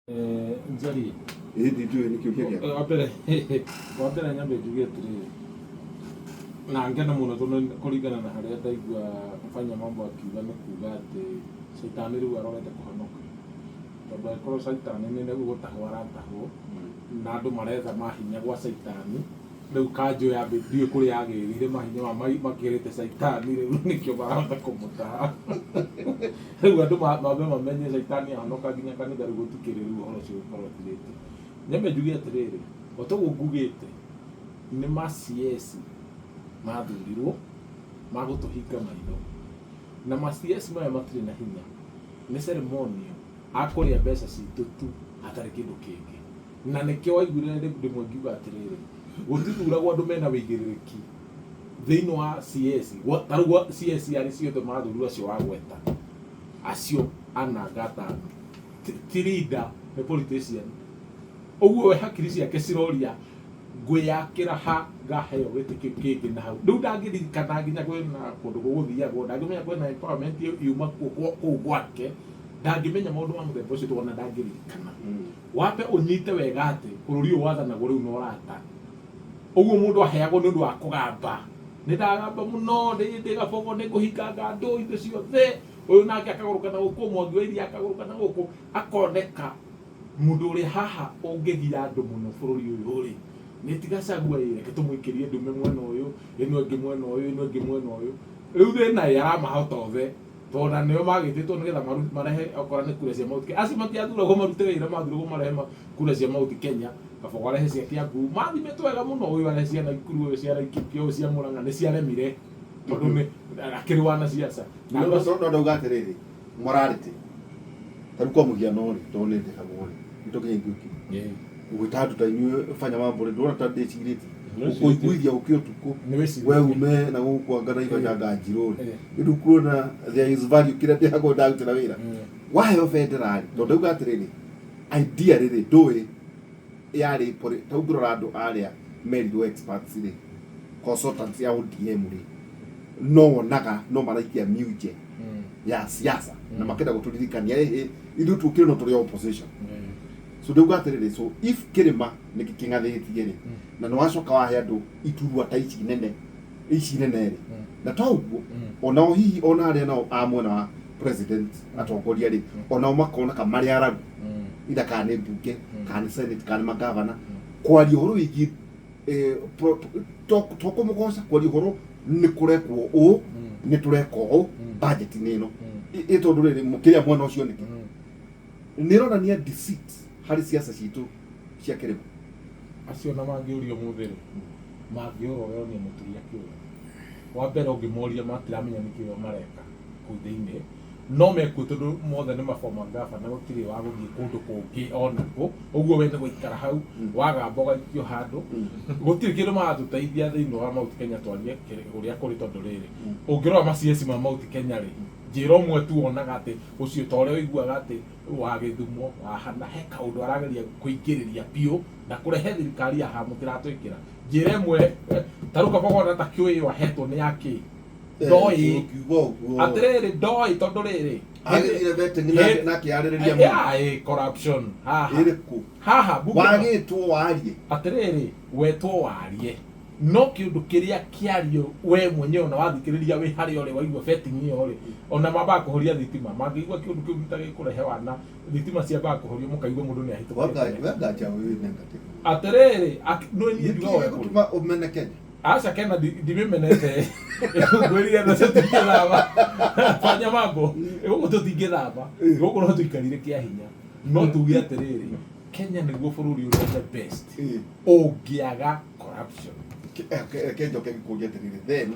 Njarie? Ĩĩ, ndinjũĩ nĩ kĩũria gĩaku. Wa mbere nyambe njuge atĩrĩrĩ, na ngene mũno tondũ kũringana na harĩa ndaigua Fanya Mambo akiuga, nĩ kuga atĩ caitani rĩu arorete kũhonoka, tondũ angĩkorwo caitani nĩ gũtahwo aratahwo na andũ maretha mahinya gwa caitani, rĩu kanjũ ya ndiũĩ kũrĩa yagĩrĩire mahinya ma makĩrĩte caitani, rĩu nĩkĩo marahota kũmũtaha. Rĩu andũ mambe mamenye caitani ahonoka nginya kanitha, rĩu gũtikĩrĩ, rĩu ũhoro ũcio ũgũkorwo ũthirĩte. Nyambe njuge atĩrĩrĩ, o toguo ngugĩte, nĩ ma CS mathurirwo magũtũhinga maitho, na ma CS maya matirĩ na hinya, nĩ ceremonial akũrĩa mbeca citũ tu, hatarĩ kĩndũ kĩngĩ. Na nĩkĩo waiguire rĩmwe ngiuga atĩrĩrĩ, gũtithuragwo andũ mena wĩigĩrĩrĩki thĩinĩ wa CS. Ta rĩu CS arĩ ciothe mathurirwo acio wagweta, acio ananga atano, ti leader, nĩ politician. Ũguo we hakiri ciake ciroria ngwĩyakĩra ha ngaheo gĩtĩ kĩu kĩngĩ na hau. Rĩu ndangĩririkana nginya kwĩna kũndũ gũgũthiagwo, ndangĩmenya kwĩna empowerment yuma kũu gwake, ndangĩmenya maũndũ ma mũthemba ũcio, tondũ ona ndangĩririkana. Wambe ũnyite wega atĩ bũrũri ũyũ wathanagwo rĩu na ũrata. Ũguo mũndũ aheagwo nĩ ũndũ wa kũgamba, nĩ ndagamba mũno, ndĩ gabogo, nĩ ngũhinganga andũ indo ciothe. Ũyũ nake akagũrũka na gũkũ, Mwangi wa Iria akagũrũka na gũkũ, akoneka mũndũ ũrĩa haha ũngĩgia andũ mũno bũrũri ũyũ rĩ nĩ ti Gachagua, ĩ reke tũmũikĩrie ndume mwena ũyũ, ĩno ĩngĩ mwena ũyũ, ĩno ĩngĩ mwena ũyũ. Rĩu thĩna ĩ aramahota othe, tondũ na nĩo magĩtĩtwo nĩgetha marehe okorwo nĩ kura cia Mount Kenya. Acio matiathuragwo marute wĩra, mathuragwo marehe kura cia Mount Kenya. Kabogo arehe cia Kiambu, mathimĩtwo wega mũno, ũyũ arehe cia Naikuru, ũyũ cia Laikipia, ũyũ cia Murang'a. Nĩ ciaremire tondũ nĩ akĩrĩ wana ciaca. Na No no ndauga atĩrĩrĩ, morality ta rĩu kwa mũhiano rĩ, tondũ nĩ ndĩhagwo rĩ, nĩ tũkinya ithuĩ gwĩta andũ ta inyuĩ Fanya Mambo rĩ, ndũrona ta ndĩcirĩtie kũiguithia ũkĩ ũtukũ. Nĩ wĩcirĩtie. We ume na gũkũ anga Naivasha Nganjirũ rĩ, rĩu kuona there is value kĩrĩa ndĩhagwo ndarutĩra wĩra waheo bendera rĩ, tondũ ndauga atĩrĩrĩ, idea rĩrĩ ndũĩ yarĩ ta ũngĩrora andũ arĩa merirwo experts rĩ, consultants ya ODM rĩ, no wonaga no maraikia miunje ya siasa na makenda gũtũririkania ĩhĩ ithuĩ tuokire no tũrĩ opposition. So ndauga atĩrĩrĩ, so if kĩrĩma nĩ kĩng'athĩtie rĩ, na nĩ wacoka wahe andũ iturwa ta ici nene, ici nene rĩ, na to ũguo, onao hihi ona arĩa nao a mwena wa president, atongoria rĩ, onao makona ka marĩ aragu, either kana nĩ mbunge, kana nĩ senate, kana nĩ magavana, kwaria ũhoro wĩgiĩ to kũmũgoca, kwaria ũhoro nĩ kũrekwo ũũ, nĩ tũreka ũũ budget-inĩ ĩno. Ĩ tondũ rĩrĩ mũkĩrĩa mwena ũcio nĩkĩ nĩ ĩronania deceit harĩ ciaca citũ cia kĩrĩma. Acio na mangĩũrio mũthĩ rĩ, mangĩũra ũrĩa nĩ mũturi akĩũra wa mbere, ũngĩmoria matiramenya nĩkĩo mareka kũu thĩinĩ, no mekuo tondũ mothe nĩ maboma gavana, gũtirĩ wa gũthiĩ kũndũ kũngĩ onako. Ũguo we nĩ gũikara hau, wagamba ũgaikio handũ. Gũtirĩ kĩndũ maratũteithia thĩinĩ wa Mount Kenya, twarie ũrĩa kũrĩ, tondũ rĩrĩ, ũngĩrora ma CS ma Mount Kenya rĩ, njĩra ũmwe tu wonaga atĩ ũcio ta ũrĩa ũiguaga atĩ wa Gĩthumo wahana he kaũndũ arageria kũingĩrĩria biũ na kũrehe thirikari ya haha mũtiratwĩkĩra. Njĩra ĩmwe, ta rĩu Kabogo ta kĩũĩ ĩyo ahetwo nĩ ya kĩ ndoĩ. Ũkiuga ũguo. Atĩrĩrĩ, ndoĩ tondũ rĩrĩ agĩthire vetting na akĩarĩrĩria mũno. Ĩ corruption haha ĩrĩkũ? Haha bunge wagĩtwo warie. Atĩrĩrĩ, wetwo warie, no kĩũndũ kĩrĩa kĩario we mwenyewe ona wathikĩrĩria wĩ harĩa ũrĩ waigua vetting ĩyo rĩ, ona mambaga kũhoria thitima mangĩigua kĩũndũ kĩu ta gĩkũrehe wana, thitima ciambaga kũhorio, mũkaigua mũndũ nĩ ahĩtũkĩte. Wengacha wĩ negative. Atĩrĩrĩ, no niĩ njugaga nĩkĩ ũrĩa kũrĩ. Gĩgũtũma ũmene Kenya? Aca, kena ndimĩmenete, ngwĩrire na tũtingĩthama. Fanya Mambo, gũkũ tũtingĩthama, gũkũ no tũikarire kĩa hinya. No tuge atĩrĩrĩ, Kenya nĩguo bũrũri ũrĩa the best ũngĩaga corruption. Reke njoke ngĩkũrie atĩrĩrĩ, then